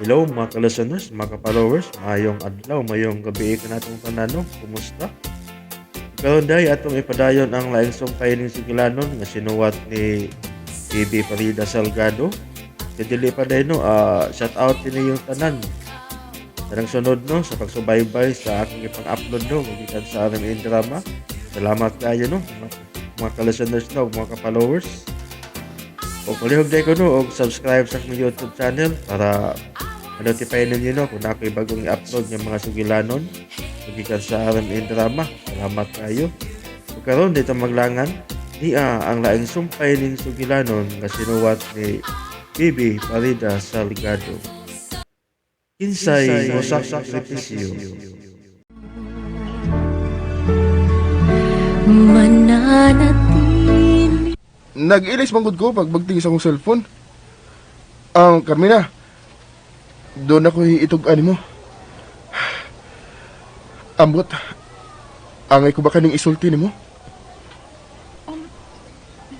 Hello mga ka-listeners, mga ka-followers, maayong adlaw, maayong gabi kanatong tanan no. Kumusta? Karon day atong ipadayon ang laing sumpay ning sugilanon nga sinuwat ni Bibi Farida Salgado. Sa dili pa day no, shout out ini yung tanan. Tanang sunod no sa pagsubaybay sa akong ipang-upload no gikan sa RMN Drama. Salamat kayo no mga ka-listeners no, mga ka-followers. O palihog day ko no og subscribe sa akong YouTube channel para ma-notify ninyo no kung na ako'y bagong i-upload ng mga sugilanon gikan sa RMN Drama. Salamat kayo. Ug karon dito maglangan niya ang laing sumpay ning sugilanon nga sinuwat ni Bibi Farida Salgado. Kinsay mo sakripisyo. Mananatili. Nag-ilis manggod ko pag bagting sa akong cellphone. Ang Carmina, doon ako itug-an mo. Ambot, angay ko ba kaning isulti nimo?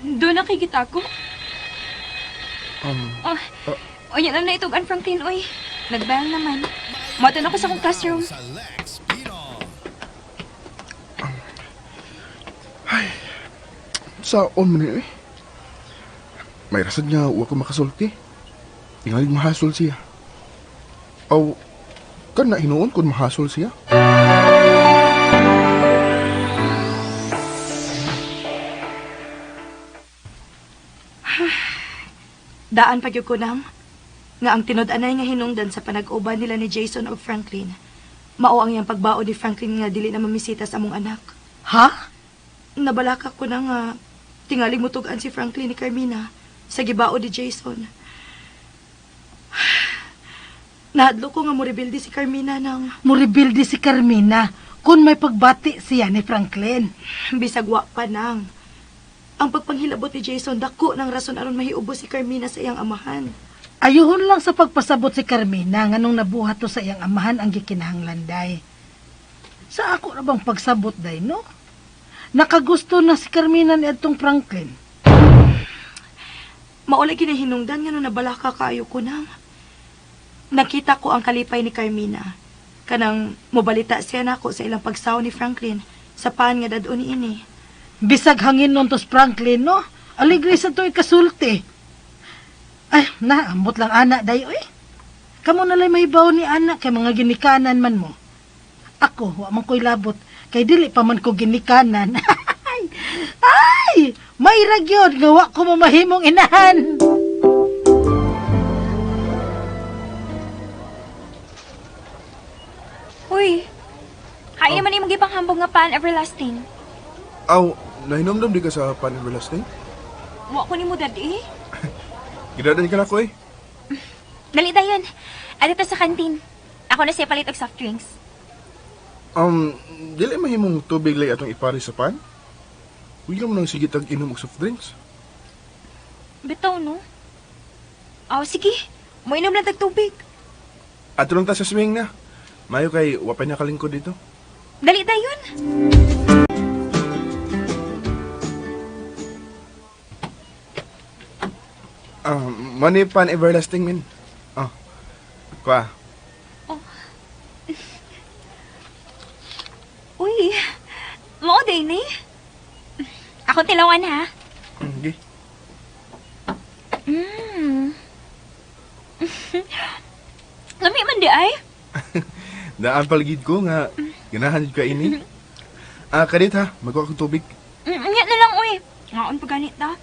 Doon nakikita ko. Oh, oh, yan ang naitugan Franklin, oy. Nagbayang naman. Matan ako sa akong classroom. Saon man ni eh. May rasad nga wa ko makasulti. Tingalig mahasol siya. Aw, kan na hinuon kung mahasol siya. Daan pa gyud ko nang nga ang tinud-anay nga hinungdan sa panag-uban nila ni Jason og Franklin. Mao ang iyang pagbao ni Franklin nga dili na mamisita sa among anak. Ha? Nabalaka ko na nga tingali mutug-an si Franklin ni Carmina sa gibao ni Jason. Nahadlo ko nga morebilde si Carmina nang Muribildi si Carmina kung may pagbati siya ni Franklin. bisag wa pa nang. Ang pagpanghilabot ni Jason dako ng rason aron mahiubos si Carmina sa iyang amahan. Ayuhon lang sa pagpasabot si Carmina nganong nabuhat to sa iyang amahan ang gikinahanglan day. Sa ako ra bang pagsabot day, no? Nakagusto na si Carmina ni adtong Franklin. Mao lagi na hinungdan nga nung nabalaka kaayo ko nang. Nakita ko ang kalipay ni Carmina. Kanang mobalita siya nako sa ilang pagsaw ni Franklin sa pan nga dad-on niini. Bisag hangin nun tos Franklin, no? Aligre sa to'y kasulti. Ay, na, ambot lang ana day, oy. Kamo nalay mahibaw ni ana kay mga ginikanan man mo. Ako, wa man ko'y labot, kay dili pa man ko ginikanan. Ay, ay, may ragyod nga wa ko mamahimong inahan. Uy, hain naman imong gipanghambog nga pan everlasting. Aw, nahinomdom di ka sa pan everlasting? Wa ko nimo dad eh. Gidadan ka na ko eh. Dali dayon. Adto ta sa kantin. Ako na siya palit og soft drinks. Dili mahimong tubig lay atong ipari sa pan? Wala mo nang sige tag inom og soft drinks. Bitaw no. Aw sige. Moinom lang tag tubig. Ato lang ta sa swing na. Mayo kay wa pa nakalingkod dito. Dali dayon. Ah, money pan everlasting min. Ah. Kwa. Uy. Mao day ni. Ako tilawan ha. Okay. Lami man di ay. Daan paligid ko nga ganahan jud ka ini. Ah, kadit ha, magkuha kog tubig. Nya na lang uy. Ngaon pa ganit ta.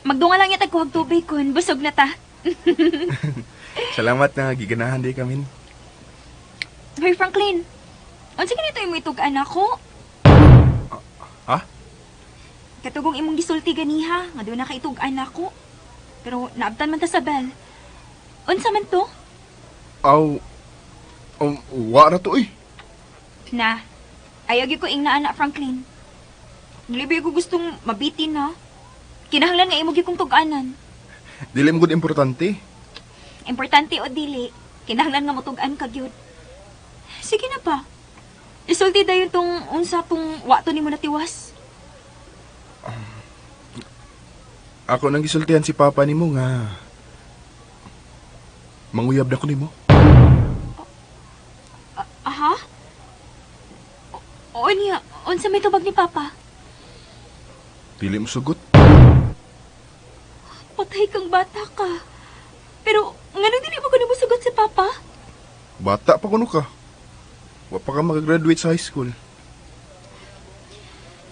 Magdunga lang yata kuhag tubig kun busog na ta. Salamat na giganahan di kami. Hoy Franklin. Unsa ganito imo itug-an ako? Ha? Katugong imong gisulti ganiha, nga doon na kaitug-an ako. Pero naabtan man ta sa bell. Unsa man to? Aw, wa ra to eh. Na. Ayaw gyud ko ingna ana Franklin. Dili ba ko gustong mabitin na? Kinahanglan nga imo gyud kong tug-anan. Dili mo gud importante. Importante o dili, kinahanglan nga motug-an ka gyud. Sige na pa. Isulti dayon tong unsa tong wato nimo natiwas. Ako nang gisultihan si papa nimo nga manguyab na ko nimo. Ha? O niya, unsa may tubag ni Papa? Dili mo sugot. Patay kang bata ka. Pero, ngano dili mo kuno mosugot si Papa? Bata pa kuno ka. Wa pa ka makagraduate sa high school.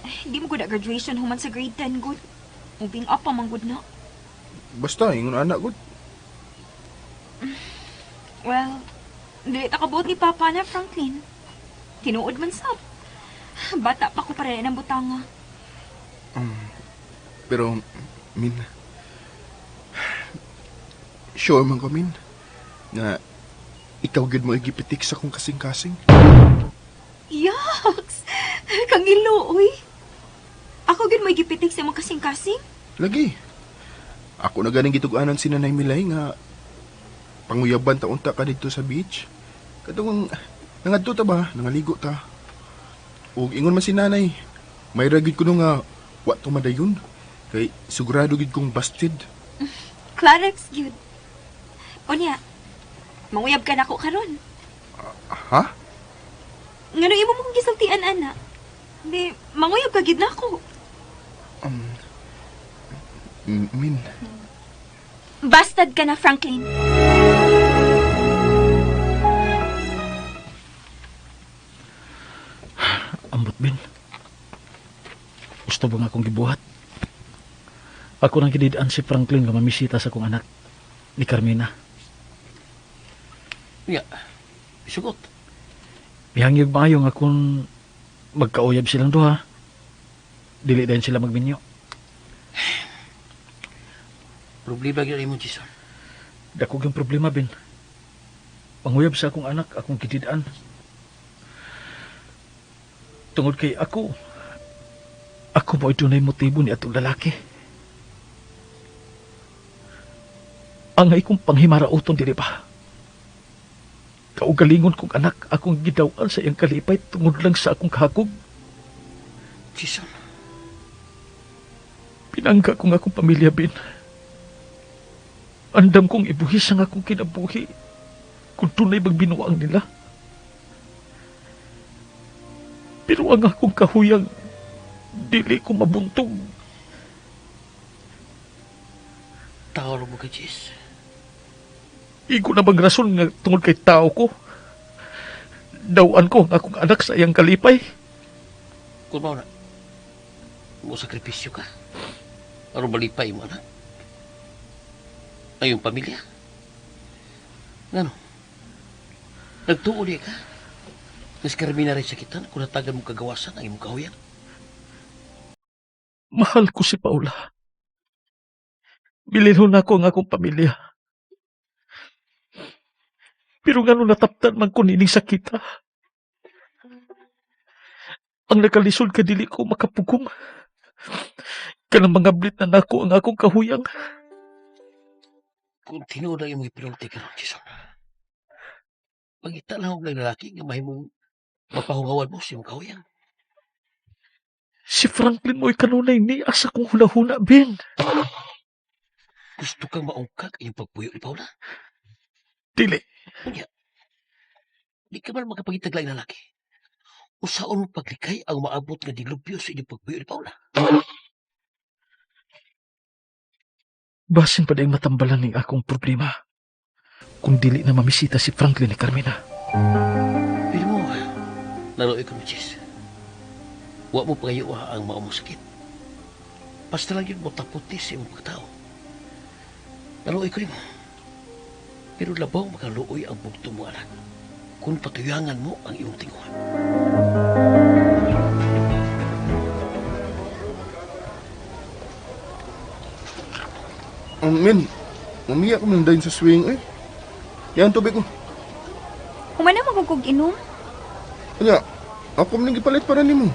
Ay, di mo gud na graduation human sa grade 10 gud. Moving up pa man gud na. Basta, ingon anak gud. Well, dili ta kabuot ni Papa na Franklin. Tinuod man sab. Bata pa ko para ng butanga. Pero, Min, sure man ko, Min, na ikaw gud mo igipitik sa kong kasing-kasing. Yucks! Kangilo, oy. Ako gud mo gipitik sa imong kasing-kasing. Lagi. Ako na ganing gitug-anan si Nanay Milay nga panguyaban ta unta ka dito sa beach. Katong nangadto ta ba, nangaligo ta. Ug ingon man si Nanay, may ra gid kuno nga wa to madayon kay sigurado gid kong busted. Clarex gyud. Unya, manguyab ka nako karon. Ha? Ngano imo mong gisultian ana? Di, manguyab ka gid nako. Min, Bastard ka na, Franklin. Ambot, Ben. Gusto ba nga akong gibuhat? Ako nang gididaan si Franklin nga mamisita sa akong anak, ni Carmina. Nga, isugot. Mihangyo maayo nga kung magkauyab silang duha, dili dayon sila magminyo. Problema gyud mo, Jason. Dako gyud problema, Ben. Panguyab sa akong anak, akong gididaan. Tungod kay ako, ako mo dunay motibo ni atong lalaki. Angay kong panghimarauton dili ba? Kaugalingon kong anak, akong gidawan sa iyang kalipay tungod lang sa akong kahakog. Jason, Pinangga kong akong pamilya, Ben. Andam kong ibuhis ang akong kinabuhi kung tunay magbinuang nila. Pero ang akong kahuyang, dili ko mabuntog. tao mo ka, Jess. Igo na bang rason nga tungod kay tao ko? Dawan ko ang akong anak sa iyang kalipay. Kung mao na, mo sakripisyo ka. Aron malipay mo, anak. Ang iyong pamilya. Ngano? Nagtuo niya ka. Mas Carmina rin sakitan kung natagan mo kagawasan ang imong kahuyan. Mahal ko si Paula. Bilinhon ako ang akong pamilya. Pero ngano nataptan man ko nining sakita. Ang nakalisod ka dili ko makapugong. Kanang mga blit na nako ang akong kahuyang. Kung tinuod ang imong ipinulti karon, Jason. Pangita lang og lalaki nga mahimong mapahungawan mo sa imong kahuyan. Si Franklin mo'y kanunay ni asa kong hunahuna, Ben. Gusto kang maungkag iyong pagpuyo ni Paula? Dili. Unya, di ka man makapagitag laing lalaki. Usaon mo paglikay ang maabot nga dilubyo sa inyong pagpuyo ni Paula? Basin pa dayong matambalan ning akong problema. Kung dili na mamisita si Franklin ni Carmina. Pero mo, naroy ko mo, Jess. Wa mo pagayo ang mao mong sakit. Basta lang yun mo taputi sa imong pagkatao. Naroy ko nimo. Pero labaw makaluoy ang bugto mo, anak. Kung patuyangan mo ang iyong tinguhan. Min, umiyak ko man dayon sa swing eh. Yan tubig ko. Humana magugog inom. Kanya, ako man gipalit para nimo.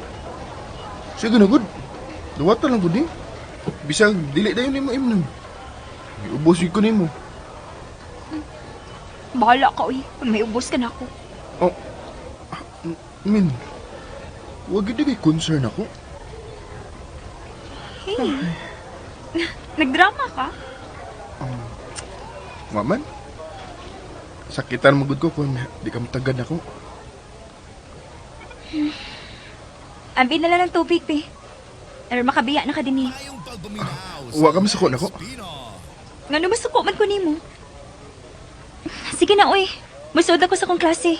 Sige na gud. Duwata lang gud ni. Bisag dili dayon nimo imnon. Iubos ko nimo. Bahala ka, uy. Kung may ubos ka na ako. Oh, Min, wag gid kay concern ako. Hey. Nagdrama ka? Wa man. Sakitan mo gud ko kung di ka matagad ako. Ambi na lang ng tubig, be. Aron makabiya na ka din eh. Wa ka masuko nako. Nga masuko man ko nimo. Sige na, oy. Musuod ako sa kong klase.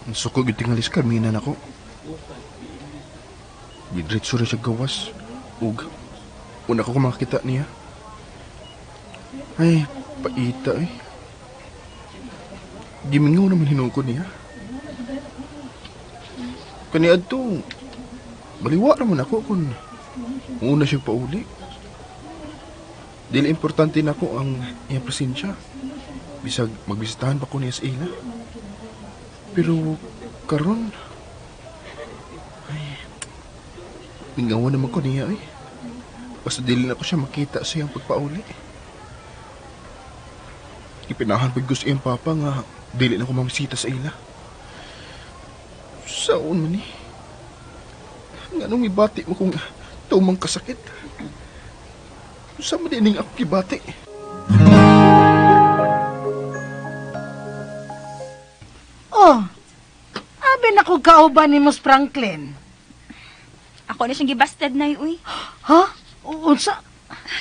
Ang suko gyud tingali si Carmina nako. Gidretso ra siya gawas ug una ko makakita niya. Ay, paita eh. Gimingaw naman hinuon ko niya. Kaniadto, baliwa naman ako kung una siya pauli. Dili importante nako ang iyang presensya. Bisag magbisitahan pa ko niya sa ila. Pero karon ay mingawan naman ko niya eh. Basta dili na ko siya makita sa iyang pagpauli. Ipinahan pag ko sa iyang papa nga dili na ko mamisita sa ila. Saon man eh. Nga nung ibati mo kung tumang kasakit. Sa man dining ako gibati. Oh, abi na ko kauban ni Mos Franklin. Ako na siyang gibasted, nay, uy. Ha? Unsa?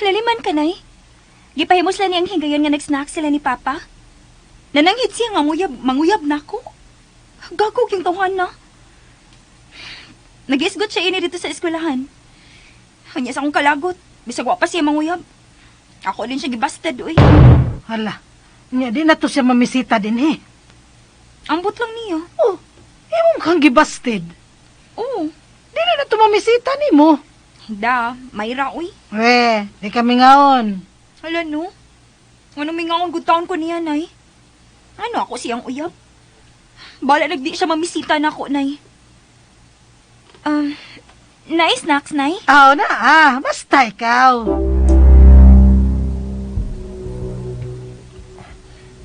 Laliman ka, nay. Gipahimos lang niyang higayon nga nag-snack sila ni Papa. Nananghid siya nga manguyab, manguyab na ako. Gago yung tawhan na. Nag-isgot siya ini dito sa eskwelahan. Kanya sa akong kalagot. Bisag wa pa siya manguyab. Ako din siya gibasted, uy. Hala, nya di na to siya mamisita din eh. Ambot lang niya. Oh, imong kang gibasted. Oo. Dili na to mamisita nimo. Da, mayra, uy. We, di kami ngaon. Hala, no. Ano may nga akong good taon ko niya, nay? Ano ako siyang uyab? Bala nagdi siya mamisita na ako, nay. Nay, snacks, nay? Aw na ah, basta ikaw.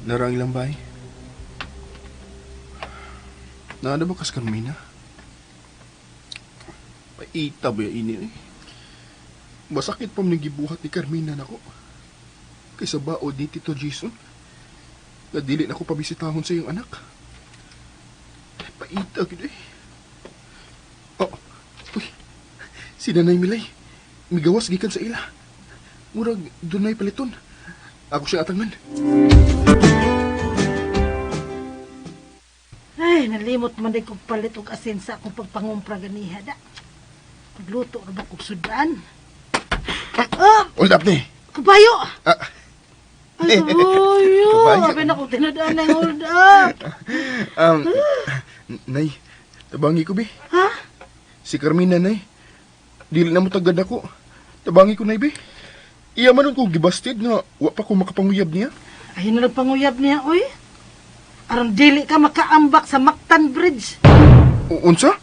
Narang ilang bay. Naano ba kas Carmina? Paita ba ini eh? Masakit pa man gibuhat ni Carmina nako. Kaysa baod ni Tito Jason. Nga dili na ko pabisitahon sa iyong anak. Paita gid eh. Oh, uy. Si Nanay Milay. Migawas gikan sa ila. Murag dunay paliton. Ako siya atangan. Ay, nalimot man di kong palit og asin sa akong pagpangumpra ganiha da. Pagluto ra ba kog sudan? Ah, Hold up ni. kabayo! Ah. Ay, kabayo! Kabayo. Abi na kong tinadaan ng hold up. Nay, tabangi ko be. Ha? Si Carmina, nay. Dili na mo tagad ako. Tabangi ko, nay, be. Iya man nun ko gibasted nga wa pa ko makapanguyab niya. Ay, na panguyab niya, oy. Aron dili ka makaambak sa Mactan Bridge. Unsa?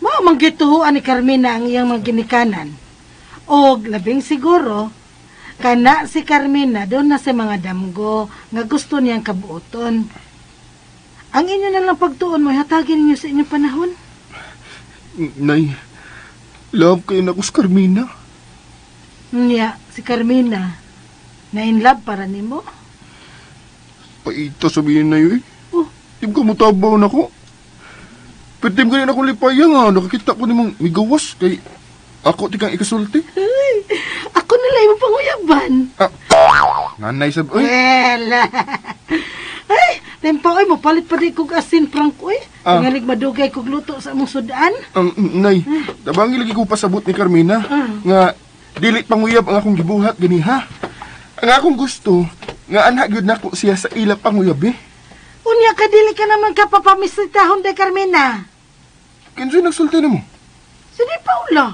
Mao man gituhuan ni Carmina ang iyang mga ginikanan. Og labing siguro kana si Carmina doon na sa mga damgo nga gusto niyang kabuoton. Ang inyo na lang pagtuon mo, hatagin ninyo sa inyong panahon. Nay, love kayo na ko si Carmina. Niya, si Carmina, na in love para nimo. Paita sabihin na yun eh. Oh. Di ko mutabaw na ko. Pero di mo ganyan akong lipaya nga. Nakakita ko nimong migawas kay ako ti kang ikasulti. Ay, ako na lang imong panguyaban. Ah, nanay sab... Uy, Well, ay, tempo oy, mopalit pa di kog asin, Frank, oy. Ah. Tingalig madugay kog luto sa among sudan. ang nay, tabangi lagi ko pasabot ni Carmina nga dili panguyab ang akong gibuhat gani ha. Ang akong gusto nga anak gyud nako siya sa ila panguyab eh. Unya ka dili ka naman kapapamisitahon de Carmina. Kinsay nagsulti nimo? Si Di Paula.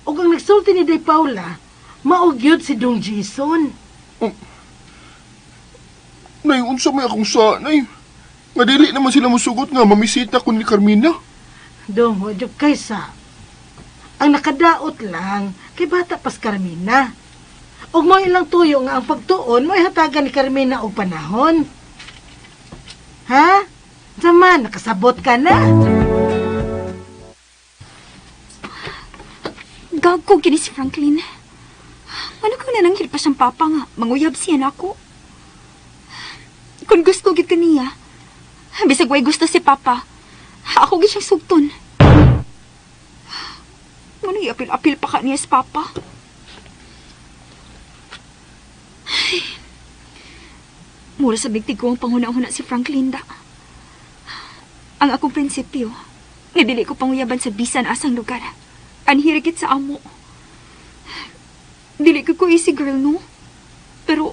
Ug ang nagsulti ni Di Paula, mao gyud si Dong Jason. Nay, unsa may akong sa nay? Nga dili naman sila mosugot nga mamisita ko ni Carmina. Dong, wa jud kaysa. Ang nakadaot lang kay bata pas Carmina. Ug mao ilang tuyo nga ang pagtuon mo'y hatagan ni Carmina og panahon. Ha? Zaman, nakasabot ka na. Gago kini si Franklin. Ano kung nananghid pa pa siyang papa nga manguyab siya nako. Kung gusto gid kaniya, bisag way gusto si papa, ako gid siyang sugton. Muna apil-apil pa ka niya sa papa. Ay, mura sa bigtig ko ang panghuna-huna si Franklin da. Ang akong prinsipyo, nga dili ko panguyaban sa bisan asang lugar. Anhirigit sa amo. Dili ko ko easy girl, no? Pero,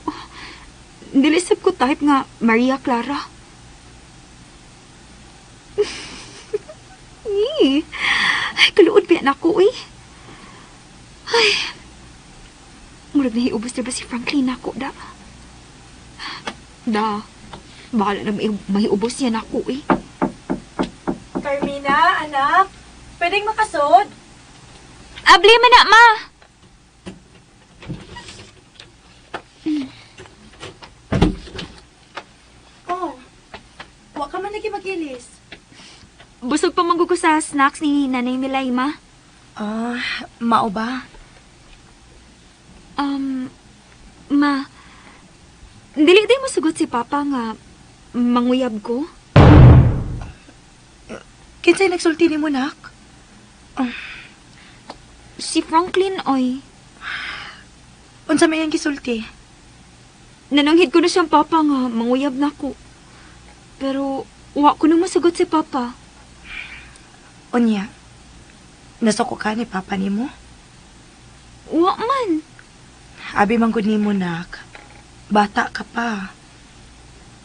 dili sab ko type nga Maria Clara. Eh, ay, kaluod ba na ako eh. Ay, murag nahiubos na ba si Franklin nako da? Da, bahala na mahiubos niya nako eh. Carmina, anak, pwedeng makasod? Abli man na, ma! Oh, wa ka man lagi magilis. Busog pa manggugo sa snacks ni Nanay Milay, ma. Ah, mao ba? Ma, dili day mo sugot si Papa nga manguyab ko. Kinsay nagsulti nimo, nak? Si Franklin, oy. Unsa may iyang gisulti? Nananghid ko na siyang Papa nga manguyab na ko. Pero, wa ko na masagot si Papa. Unya, nasuko ka ni Papa nimo? Wa man. Abi man gud nimo, nak. Bata ka pa.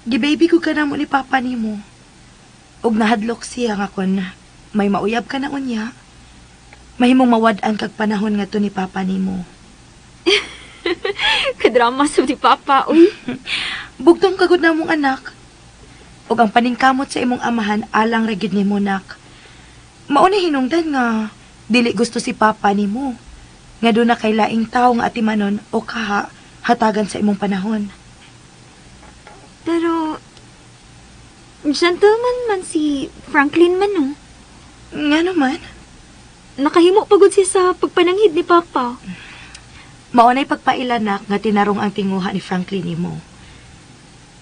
Gibaby ko ka namo ni Papa nimo. Ug nahadlok siya nga kon may mauyab ka na unya. Mahimong mawad-an kag panahon nga to ni Papa nimo. Kadrama sa ni Papa, uy. Bugtong kagud na mong anak. Ug ang paningkamot sa imong amahan alang ra gyud nimo, nak. Mao ni hinungdan nga dili gusto si Papa nimo. Nga doon na kay laing tawo nga atimanon o kaha hatagan sa imong panahon. Pero, gentleman man si Franklin man, no? Nga naman, Nakahimo pagod siya sa pagpananghid ni Papa. mao na'y pagpailanak nga tinarong ang tinguha ni Franklin nimo.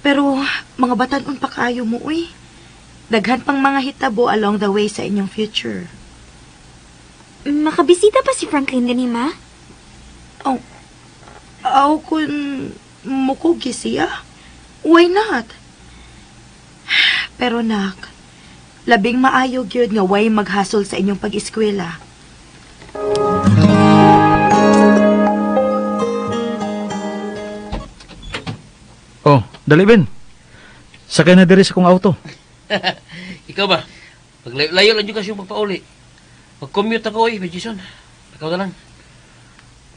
Pero mga batan-on pa kaayo mo, uy. Daghan pang mga hitabo along the way sa inyong future. Makabisita pa si Franklin gani, ma? Oh, aw kung mukugi siya, why not? Pero nak, labing maayo gyud nga way maghasol sa inyong pag-eskwela. Oh, dali Ben. Sakay na diri sa kong auto. Ikaw ba? Paglayo-layo lang dyan kasi yung pagpauli. Mag-commute ako eh, Jason. Ikaw na lang.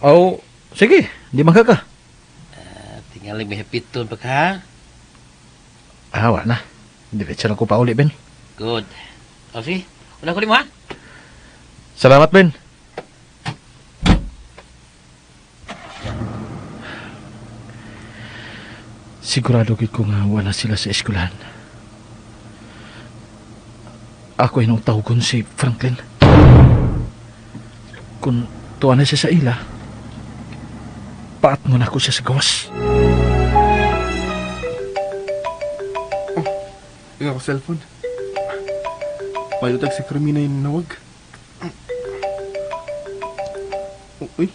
Oh, sige, di man ka ka. Ah, tingali may hapiton pa ka, ha? Ah, wala na. Diretso na ko pauli, Ben. Good. O, sige. Una ko mo, ha? Salamat, Ben. Sigurado gid ko nga wala sila sa eskwelahan. Ako inong tawgon si Franklin. Kung tuwa na siya sa ila, paat mo na ako siya sa gawas. Ikaw ako cellphone. Mayutag si Carmina yung nawag. Oh, uy.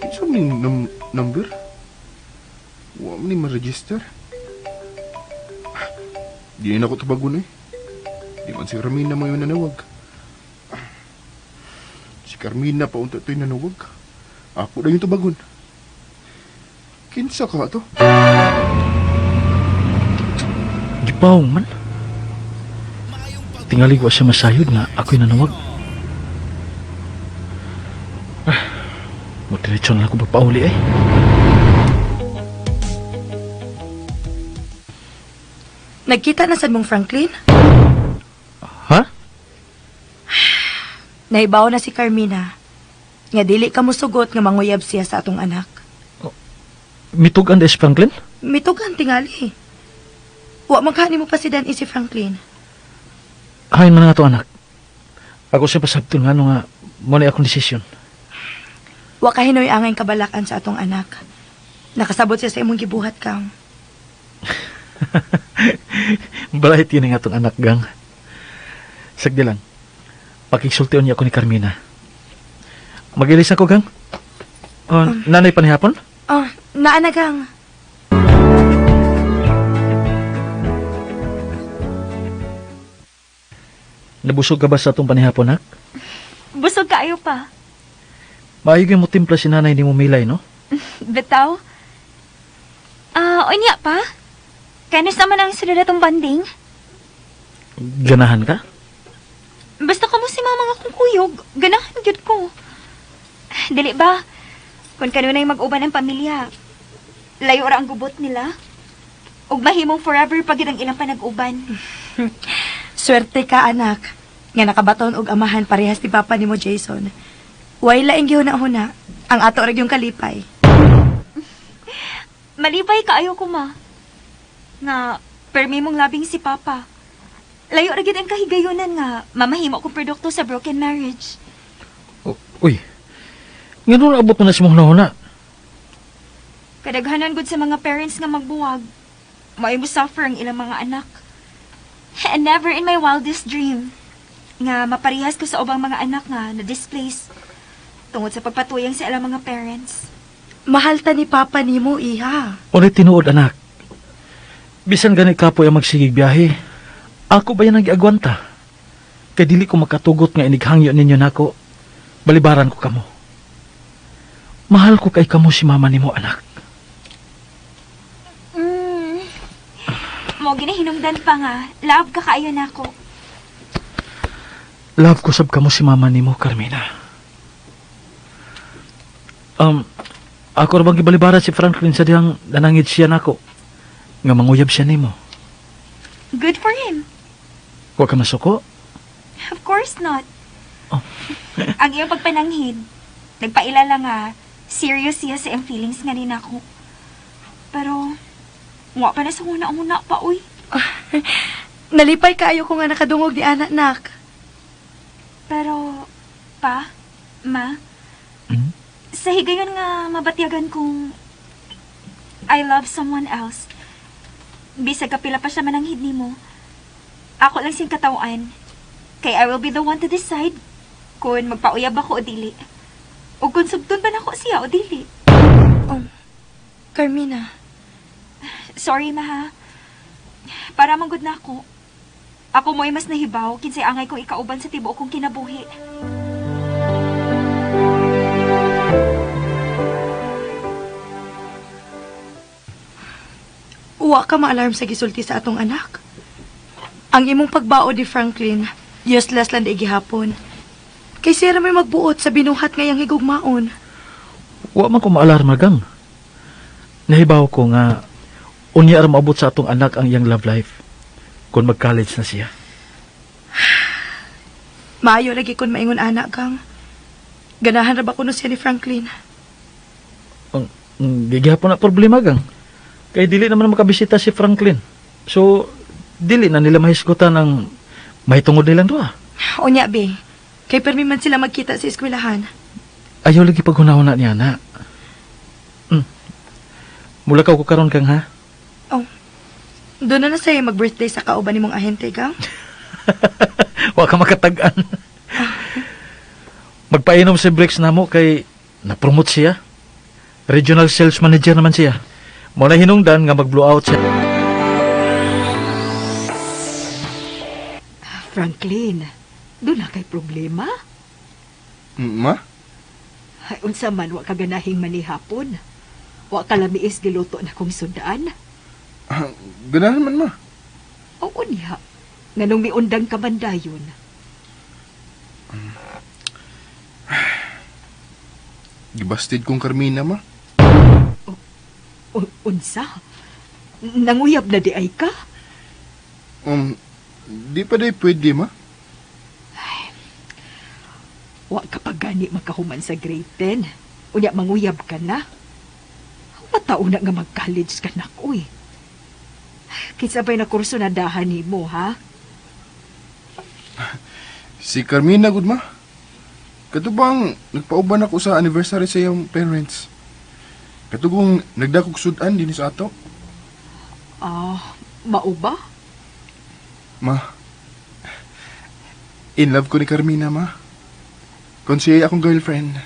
Kinsa man yung number? Wa man ni ma-register. Di na ako tubagon eh. Di man si Carmina mo yung nanawag. Si Carmina pa unta to'y nanawag. Ako na yung tubagon. Kinsa ka to? Gipaw man. Tingali wa siya masayod nga ako'y nanawag. Ah, mo diretso na lang ako magpauli eh. Nagkita na sad mong Franklin? Ha? Naibaw na si Carmina. Nga dili ka mosugot nga manguyab siya sa atong anak. Mitugan des Franklin? Mitugan tingali. Wa man kaani mo pasidan si Franklin. Hain man nga to anak. Ako siya pasabton nga ano nga mo na akong desisyon. Wa ka hinoy angay kabalakan sa atong anak. Nakasabot siya sa imong gibuhat kang. Bright yun ang atong anak, gang. Sagdi lang. Pakigsultion niya ako ni Carmina. Magilis ako, gang. Oh, nanay panihapon? Oh, naa na gang. Nabusog ka ba sa atong panihapon, nak? Busog kaayo pa. Maayo gyud mo timpla si nanay ni Milay, no? Bitaw. Ah, unya pa. Kanis naman ang sunod atong banding? Ganahan ka? Basta kamo si mama nga kong kuyog, ganahan gyud ko. Dili ba? Kung kanunay mag-uban ang pamilya, layo ra ang gubot nila. Ug mahimong forever pag ang ilang panag-uban. Swerte ka anak. Nga nakabaton og amahan parehas ni papa nimo Jason. Way laing gihuna-huna. Ang ato ra gyung kalipay. Malipay kaayo ko ma. Nga permi mong labing si Papa. Layo ra gyud ang kahigayunan nga mamahimo kong produkto sa broken marriage. Uy. Ngano naabot mo na si mong? Kadaghanan gud sa mga parents nga magbuwag. Mao'y mo suffer ang ilang mga anak. And never in my wildest dream nga maparehas ko sa ubang mga anak nga na-displace tungod sa pagpatuyang sa ilang mga parents. Mahal ta ni papa nimo iha. Ulit tinuod, anak. Bisan gani kapoy ang magsigig biyahe. Ako ba yan ang giagwanta? Kay dili ko makatugot nga inighangyo ninyo nako. Balibaran ko kamo. Mahal ko kay kamo si mama nimo, anak. Mo ginahinungdan pa nga, love ka kaayo nako. Love ko sab kamo si mama nimo, Carmina. Ako ra bang gibalibaran si Franklin sa dihang nanangid siya nako? Nga manguyab siya nimo. Good for him. Wa ka masuko? Of course not. Oh. Ang iyong pagpananghid, nagpailala nga, serious siya sa iyang feelings nga rin ako. Pero, wa pa na sa una-una pa, uy. Nalipay kaayo ko nga nakadungog ni anak nak. Pero, pa, ma, Hmm? sa higayon nga mabatyagan kong I love someone else. Bisag kapila pa siya mananghid nimo. Ako lang siyang katawan. Kay I will be the one to decide kung magpauyab ako o dili. O kung sugtun ba nako siya o dili. Carmina, Sorry, ma ha. Para manggod na ako. Ako mo'y mas nahibaw kinsay angay kong ikauban sa tibuok kong kinabuhi. Wa ka ma-alarm sa gisulti sa atong anak. Ang imong pagbao ni Franklin, useless lang di gihapon. Kay siya ra may magbuot sa binuhat ngayang higugmaon. Wa man ko maalarma, gang. Nahibaw ko nga unya ra maabot sa atong anak ang iyang love life kung mag-college na siya. Maayo lagi kun maingon anak kang. Ganahan ra ba kuno siya ni Franklin? Ang gihapon na problema, gang. Kay dili naman makabisita si Franklin. So dili na nila mahisgutan ang mahitungod nilang duha. Unya be, kay permi man sila magkita sa eskwelahan. Ayaw lagi paghunahuna niya na. Mula ka ko karon kang ha. Oh, doon na na sa'yo mag-birthday sa kauban nimong ahente, gang. Wa ka makatag-an. Magpainom si Briggs namo kay na-promote siya. Regional sales manager naman siya. Mo na hinungdan nga mag-blow out siya. Franklin, doon na kay problema. Ma? Ay, unsa man wa ka ganahing manihapon. Wa ka lamiis giluto na kong sundaan. Ah, ganahan man, ma. Oo niya. Nganong miundang ka man dayon. Gibasted kong Carmina, ma. Unsa? Nanguyab na di ay ka? Di pa day pwede, ma. Wa ka pa gani makahuman sa grade 10. Unya manguyab ka na. Matao na nga mag-college ka na, uy. Kinsa ba'y na kurso na dahan nimo, ha? Si Carmina, gud, ma. Kato bang nagpauban ako sa anniversary sa iyong parents? Katugong nagdakog sudan din sa ato. Ah, mao ba? Ma, in love ko ni Carmina, ma. Kung siya akong girlfriend,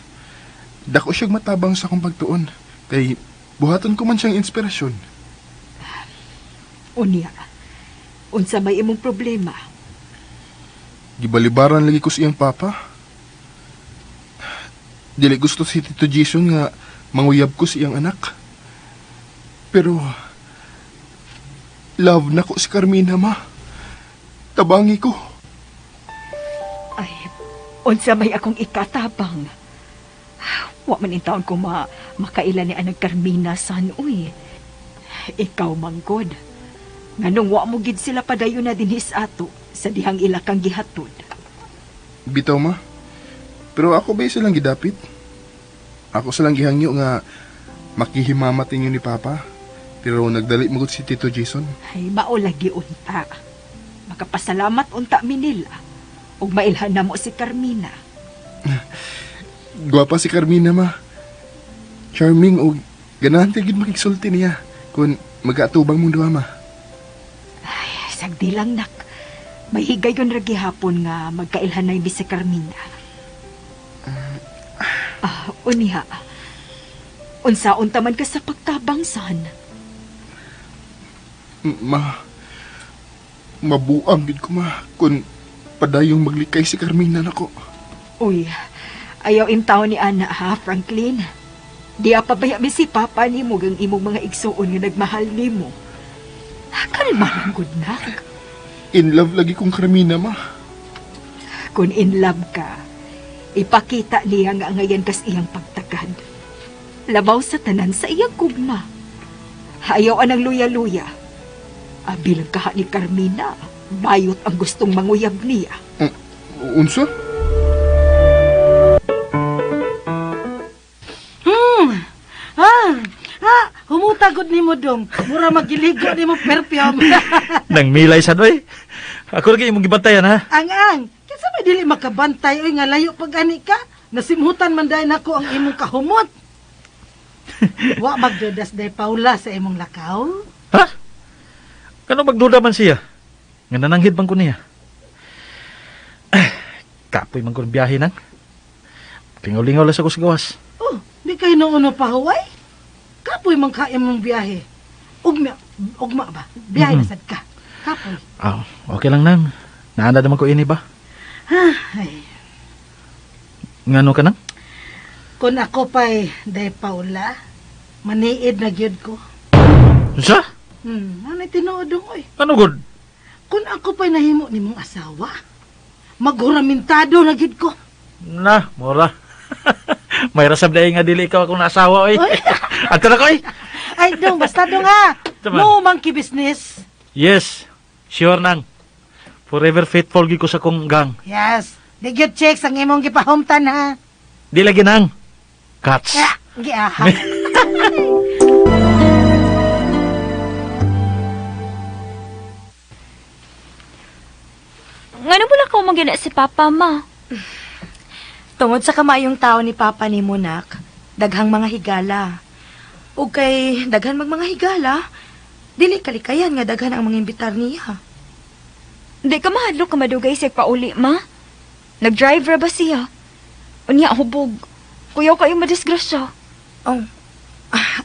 dako siyang matabang sa akong pagtuon. Kay buhaton ko man siyang inspirasyon. Unya. Unsa may imong problema? Gibalibaran lagi ko sa iyang papa. Dili gusto si Tito Jason nga manguyab ko sa iyang anak. Pero love na ko si Carmina, ma. Tabangi ko. Ay, unsa may akong ikatabang. Wa man intawon ko makaila ni anang Carmina san uy. Ikaw manggod. Nganong wa mo gid sila padayon na dinhi sa ato sa dihang ila kang gihatod. Bitaw, ma. Pero ako ba silang gidapit? Ako silang gihangyo nga makihimamat ninyo ni Papa. Pero nagdali magod si Tito Jason. Ay, mao lagi unta. Makapasalamat unta mi nila. Ug mailhan na mo si Carmina. Gwapa si Carmina, ma. Charming og ganahan kay gid makigsulti niya kung magaatubang mong duha, ma. Ay, sagdi lang nak. May higayon ra gihapon nga magkailhan na si Carmina. Ah, unya. Unsaon ta man ka sa pagtabang san? Ma, mabuang gid ko, ma, kung padayong maglikay si Carmina nako. Uy, ayaw intaw ni Ana ha, Franklin. Di pa baya mi si Papa nimo gang imong mga igsuon nga nagmahal nimo. Kalma lang gud nak. In love lagi kong Carmina, ma. Kung in love ka, ipakita niya nga ngayon kas iyang pagtakad. Labaw sa tanan sa iyang gugma. Ayaw anang luya-luya. Abilang kaha ni Carmina, bayot ang gustong manguyab niya. Unsa? Ah, ah, humutagod nimo dong. Mura magiligo nimo perfume. Nang milay sad oy. Ako lagi imong gibantayan ha. Ang ang, kinsa may dili makabantay oy nga layo pag ani ka? Nasimhutan man dahil nako ang imong kahumot. Wa magdudas day Paula sa imong lakaw. Ha? Kano magduda man siya? Nga nananghid man ko niya. Ah, kapoy man ko ng biyahe nang. Lingaw-lingaw lang sa ko sa gawas. Oh, di kayo noon pa huway. Kapoy man ka imong biyahe. Ugma, ugma ba? Biyahe na sad ka. Kapoy. Ah, okay lang nang. Naanda naman ko ini ba? Ay, Ngano ka nang? kung ako pa'y day Paula, maniid na gyud ko. Unsa? Ano tinuod dong oy? Ano gud? Kung ako pa'y nahimo nimong asawa, maghuramentado na gyud ko. Na, mura. May rasab dahil nga dili ikaw akong naasawa oy. Oy. Ato na ko oy. Ay, dong, basta dong ha. Tama. No monkey business. Yes. Sure nang. Forever faithful gyud ko sa kong gang. Yes. Di gyud checks ang imong gipahumtan ha. Di lagi nang. Cuts. Ya, giaha. Ngano mo ka magyana si Papa, ma? Tungod sa kamaayong tao ni Papa ni Monak, daghang mga higala. Ug kay daghan mag mga higala, dili kalikayan nga daghan ang mga imbitar niya. Di ka mahadlok ka madugay siya pauli, ma. Nag-drive ra ba siya? Unya, hubog. Kuyaw kayo madisgrasya. Oh,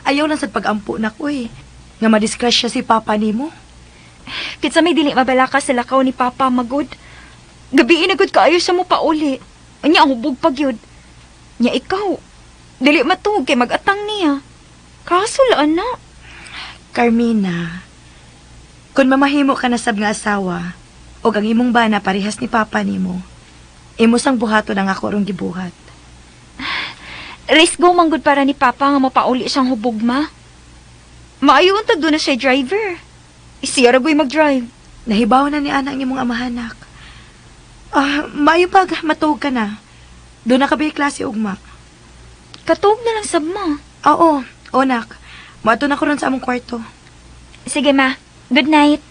ayaw lang sad pag-ampo na ko eh. Nga madisgrasya si Papa nimo. Kitsa may dili mabalaka sa lakaw ni Papa, magod. Gabi na gud kaayo siya mo pauli. Unya, hubog pag yun. Nya ikaw, dili matuog kay mag-atang niya. Kaso laan na. Carmina, kung mamahimo ka na sab nga asawa, og ang imong bana parehas ni Papa nimo, imo sang buhaton ang ako rong gibuhat. Race go manggod para ni Papa nga mapauli siyang hubog, ma. Maayo untag doon na siya driver. Siya ra go'y mag-drive. Nahibaw na ni Ana ang imong amahanak. Ah, maayo pag matuog ka na. Doon na ka ba klase ugma? Katuog na lang sab ma. Oo, o nak. Moadto na ko ron sa among kwarto. Sige, ma. Good night.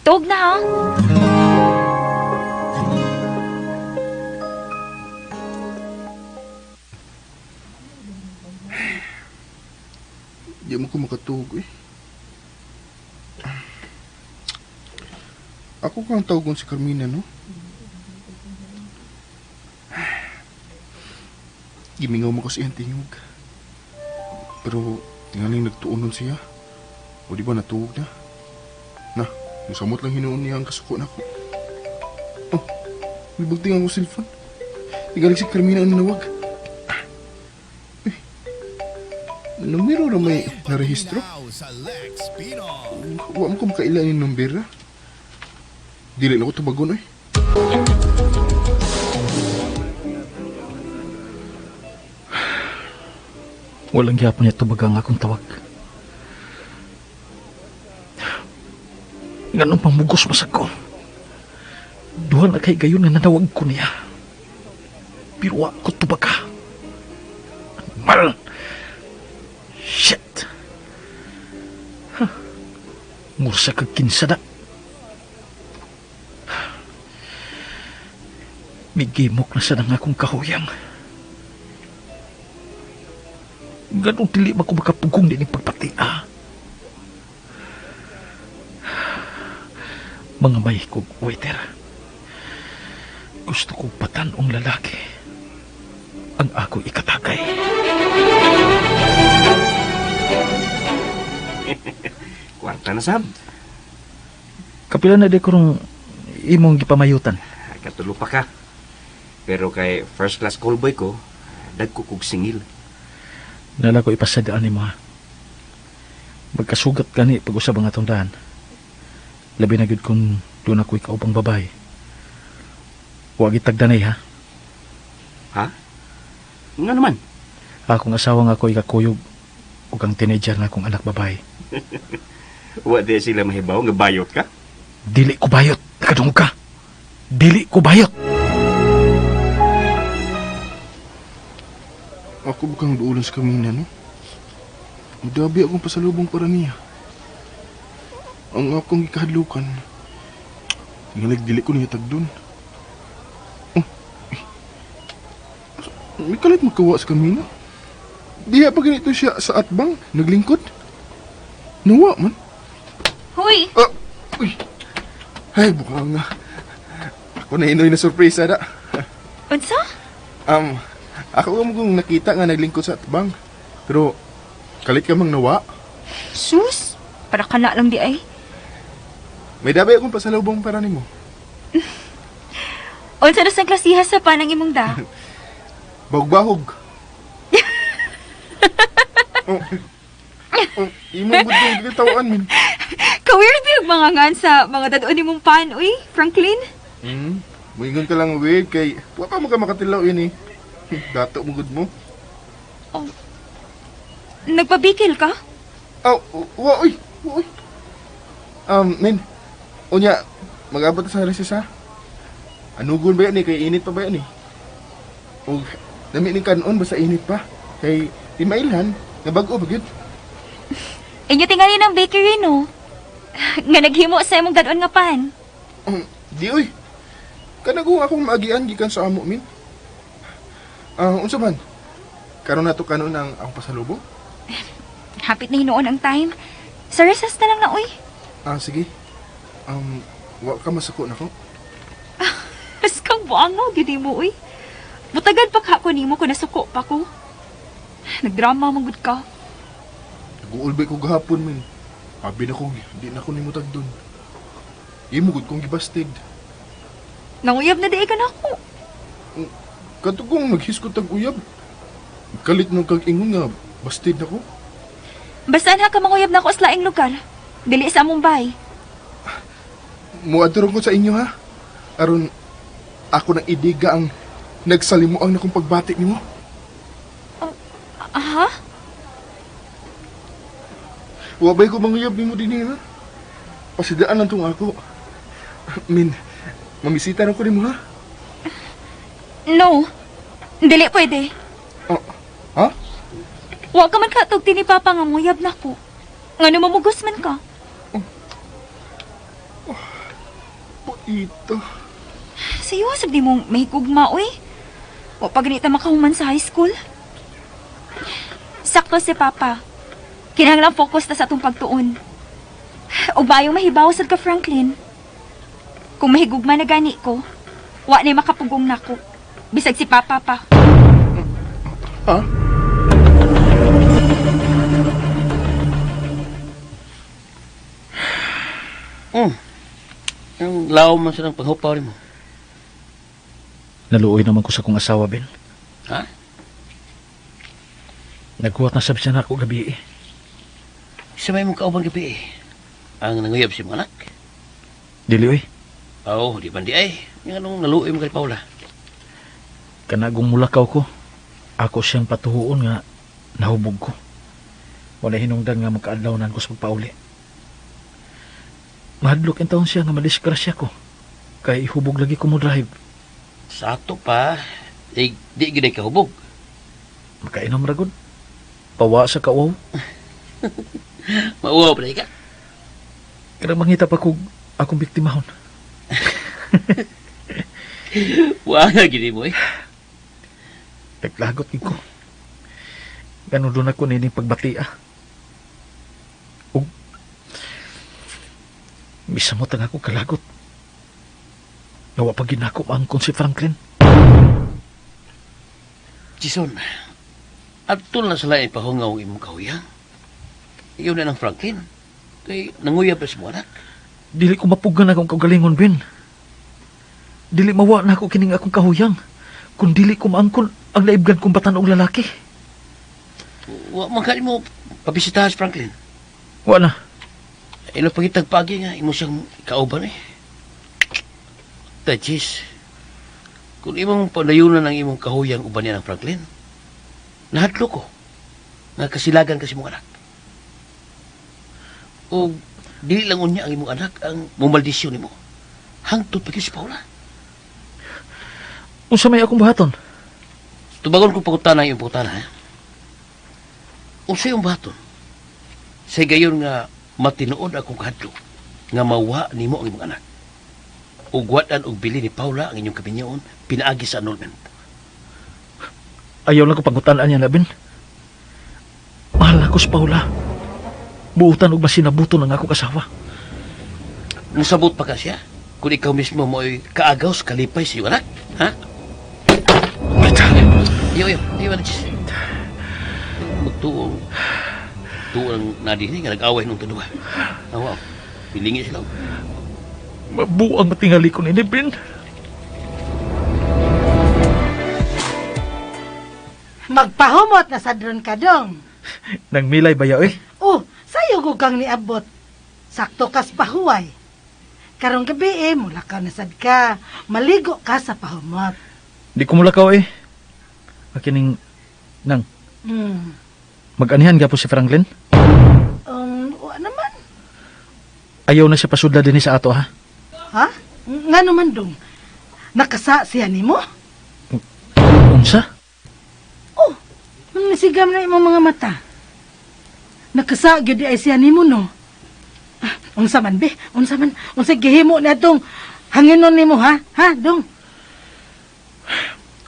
Tuog na, ha? Di mo ko makatug eh. Ako kang tawagon si Carmina, no? Gimingaw mo kasi ang tingog. Pero tingaling nagtuonon siya. O di ba natuog na? Na, musamot lang hinuon niya ang kasuko na ko. Oh, may bagting ang cellphone. Tingaling si Carmina ang nanawag. Eh, numero na may narehistro? Wa mo ko makaila ni numbera. Dili na ko tubagon eh. Walang gyapon niya tubag ang akong tawag. Nganong pamugos masag ko. Duha na kay gayon nga nanawag ko niya. Pero wa ko tubag ka. Mal! Shit! Huh. Mursa kag kinsa na. Migimok na sa nang akong kahuyang. Ganong dili man ko makapugong din pagpati, ah. Mga may kog waiter. Gusto kong patan-ong lalaki. Ang ako ikatakay. Kwarta na sab. Kapila na di ko rong imong gipamayutan. Katulo pa ka. Pero kay first class callboy ko, dagko kog singil. Nala ko ipasadaan ni mo ha. Magkasugat gani pag-usab ang atong daan. Labi na gyud kung doon ako ikaw pang babae. Huwag itagdanay ha. Ha? Nga naman. Akong asawa nga ako ikakuyog ug ang teenager na akong anak babae. Wa di sila mahibaw nga bayot ka. Dili ko bayot. Nakadungog ka. Dili ko bayot. Ako ba kang duulan sa Carmina, no? Mudabi akong pasalubong para niya. Ang akong gikahadlukan, tingalig dili ko niya tagdon. Oh, eh. May kalit magkawa sa Carmina. Diha pa ganito siya sa atbang, naglingkod. Nawa man. Hoy, Ah, uy. Ay, bukha nga. Ako na inoy na surpresa da. unsa? Ako mo kung nakita nga naglingkod sa atbang. Pero, kalit ka mang nawa. Sus, para ka na lang di ay. May dabay akong pasalubong para nimo. Unsa na sang klasiha sa panang imong da? Bahog-bahog. Oh, oh, imo gud yung gitawan min. Ka-weird yung mga ngan sa mga dadon nimong pan, uy, Franklin. Hmm. Moingon ka lang weird kay wa pa mo ka makatilaw ini. Dato mo gud mo. Nagpabikil ka? Aw, wa oy, wa oy. Min. Unya, mag-abot ta sa recess ha. Anugon ba yan eh, kay init pa ba yan eh. Og dami ning kanon basta init pa. Kay timailhan, nga bag-o ba gyud. Inyo tingali ng bakery, no? Nga naghimo sa imong dadon nga pan. Di oy. Kanago akong maagian gikan sa amo min. Ah, unsa man? Karon nato kanon ang akong pasalubong? Hapit na hinuon ang time. Sa recess na lang na, uy. Ah, sige. Wa ka masuko nako. Mas kang buangaw, gid mo, uy. Butagad pa ka ko nimo ko nasuko pa ko. Nagdrama man gud ka. Naguulbay ko gahapon min. Abi na ko, di na ko nimo tagdon. Imo gud kong gibastig. Nanguyab na di ka nako. Kadto kong naghiskot tag uyab. Kalit nung kag ingon nga bastid nako. Basta na ka manguyab na ako sa laing lugar. Dili sa among bahay. Muadto ko sa inyo ha. Aron ako nang idiga ang nagsalimuang na kong pagbati nimo. Aha? Wabay ko manguyab nimo dinhi ha. Pasidaan lang tong ako. Min, mamisita na ko nimo ha. No. Dili pwede. Oh, ha? Wa ka man katugti ni Papa nga muyab na ko. Ngano mamugos man ka? Poito. Sayo sab di mong may gugma uy. Wa pa ganita makahuman sa high school. Sakto si Papa. Kinahanglan focus ta sa atong pagtuon. Ug maayong mahibaw sad ka, Franklin. Kung mahigugma na gani ko, wa na makapugong nako. Bisag si Papa pa. Ha? Ang laom man sa nang panghupaw nimo. Naluoy naman ko sa kong asawa, Ben. Ha? Naghuwat na sab siya na ako gabi eh. Sa may mong kauban gabi eh. Ang nanguyab si mga anak. Dili oy, Oo, di ba di ay. Yung anong naluoy mo kay Paula. kanagong mulakaw ko. Ako siyang patuhuon nga nahubog ko. Wala hinungdan nga magkaadlawnan ko sa pagpauli. Mahadlok ang taon siya nga madisgrasya ko. Kay hubog lagi ko mo drive. Sa ato pa, eh, di gid ay kahubog. Makainom ragod. Pawa sa kawaw. Mauwaw pa ka. Kanang mangita pa kog akong biktimahon. Wa nga gid mo eh. Naglagot gid ko. Ganun doon ako nining pagbati ah. Ug misamot ang ako kalagot. Nawa pa ginako maangkon si Franklin. Jason, atol na sila ipahungaw ang imong kahuyang. Iyon na ng Franklin. Kay nanguyab na si mga anak. Dili ko mapugan akong kaugalingon, Ben. Dili mawa na ako kining akong kahuyang. Kung dili ko maangkon ang naibgan kong batan og lalaki. Wa man ka mo pabisitahan si Franklin. Wa na. Ilo pagitag pagi nga, imo siyang kauban eh. Tachis, kung imong panayunan ang imong kahuyang uban niya ng Franklin, nahadlo ko nga kasilagan kasi mong anak. O dili lang unya ang imong anak ang mumaldisyon nimo. Hangtod pa gyud si Paula. Unsa may akong buhaton? Tubagon ko pangutana ang imong pangutana, ha? Unsa imong buhaton? Sa gayon nga matinuod akong kahadlok nga mawa nimo ang imong anak. Ug wad-an og bili ni Paula ang inyong kaminyoon pinaagi sa annulment. Ayaw lang ko pangutan-an niya na, Ben. Mahal ako si Paula. Buutan og masinabuton ang akong asawa. Musabot pa ka siya kung ikaw mismo mo'y kaagaw sa kalipay sa iyong anak, ha? Iyo, iyo, iyo, ano, Chis? Magtuo. Tuo ang nadi ni nga nag-away nung tuduha. Awa, pilingi sila. Mabuang matingali ko nini, Ben. Magpahumot na sadron ka dong. Nang milay ba ya, eh? Oh, sayo ko kang niabot. Sakto kas pahuway. Karong gabi eh, mulakaw na sad ka. Maligo ka sa pahumot. Di ko mulakaw, eh. Akining, nang, mag-anihan po si Franklin. Wa naman. Ayaw na siya pasudla din sa ato, ha? Ha? Nga naman dong. Nakasa siya nimo? Unsa? Oh, nasigam na imong mga mata. Nakasa gyud ay siya nimo no. Ah, unsa man be? Unsa man? Unsa gihimo na atong hanginon nimo ha? Ha, dong?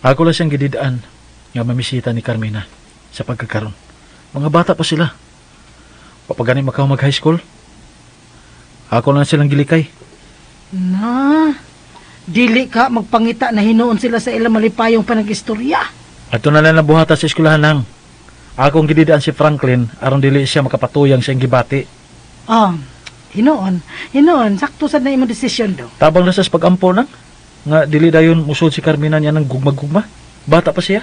Ako lang siyang gididaan nga mamisita ni Carmina sa pagkakaroon. Mga bata pa sila. Papagani makaw mag high school. Ako lang silang gilikay. Na. Dili ka magpangita na hinuon sila sa ilang malipayong panag-istorya. Ato na lang nabuhata sa eskwelahan lang. Akong gididaan si Franklin aron dili siya makapatuyang sa iyang gibati. Oh, hinuon. Hinuon, sakto sad na imong desisyon do. Tabang na sa pag-ampo nang nga dili dayon musod si Carmina niya ng gugma-gugma. Bata pa siya.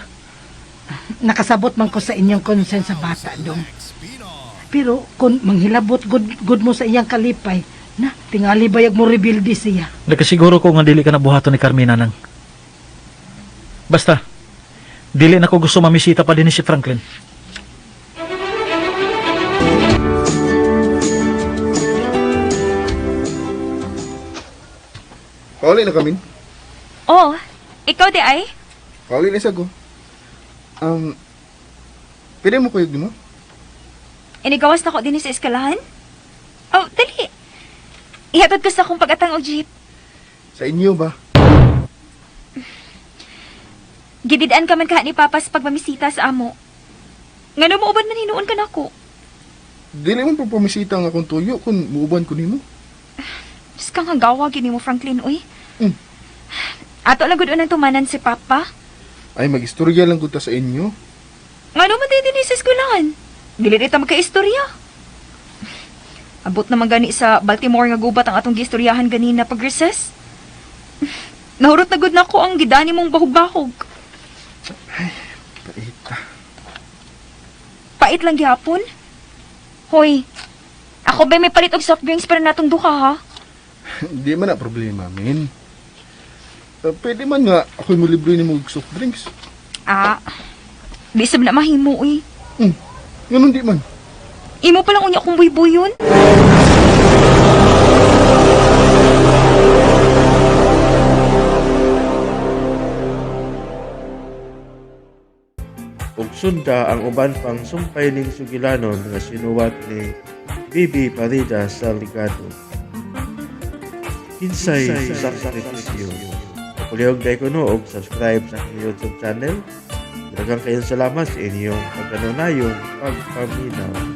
Nakasabot man ko sa inyong concern sa bata dong. Pero kung manghilabot good, good mo sa iyang kalipay, na tingali bayag mo rebuild siya. Nakasiguro ko nga dili ka nabuhaton ni Carmina nang. Basta, dili na ko gusto mamisita pa din ni si Franklin. Pauli na kami. Oh, ikaw di ay? Pauli na sa ko. Pwede mo kuyog mo? Inigawas na ko din sa eskalahan? Oh, dali. Ihatod ko sa akong pagatang og jeep. Sa inyo ba? Gididaan ka man kaha ni Papa sa pagmamisita sa amo. Ngano mo uban man hinuon ka nako? Dili man po pumisita ang akong tuyo kung muuban ko nimo. Diyos ka nga gawa gini mo, Franklin, uy. Ato lang gud unang tumanan si Papa. Ay, magistorya lang ko ta sa inyo. Ngano man tayo din sa eskwelahan? Dili ta magkaistorya. Abot naman gani sa Baltimore nga gubat ang atong giistoryahan ganina pag recess. Nahurot na gud nako ang gidani mong bahog-bahog. Pait. Pait lang gihapon. Hoy, ako ba may palit og soft drinks para natong duha ha? Di man na problema, min. Pwede man nga ako'y mulibre nimo og soft drinks. Ah, di sab na mahimo uy. Ganun di man. Imo pa lang unya kong buybuyon. Ug sunda ang uban pang sumpay ning sugilanon nga sinuwat ni Bibi Parida Salgado. Kinsay sakripisyo. Palihog day kuno og subscribe sa aking YouTube channel. Daghang kayong salamat sa inyong pagkanunayong pagpaminaw.